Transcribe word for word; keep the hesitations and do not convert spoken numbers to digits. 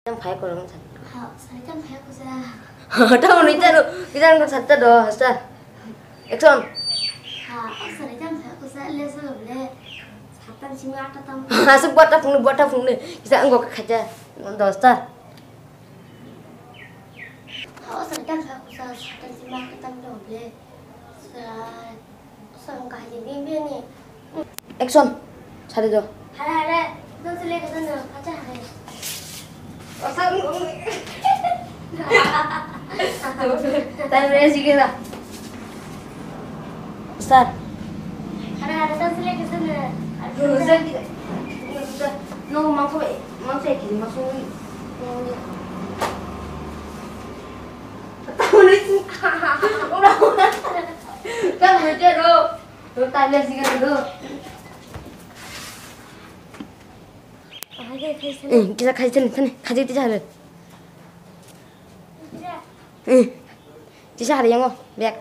Yang phai korong sa. Ha, sari jam phai kusa. Tamo ni tano, kita nang sa ta do, sa. Action. Ha, sari jam phai kusa, le sa lo le. Satan sima ata tam. Asuk buat ta phung, buat ta phung ni. Kita anggo ka khaja. Dosta. Ha, sari jam phai kusa, satan sima ata tam do le. Sa Action. Sari do. Hare, hare. Don sile ke don, acha hare. Time re sige da. Start. Hare, hare, don sile ke don. No, mangso, mangso ekini, mangso. Tahu ni. Udah, udah. Kan beda do. Lo tanya sih kan dulu. Eh, kita kasih sini, sini. Kasih kita ada. Eh, kita ada yang mau, biak.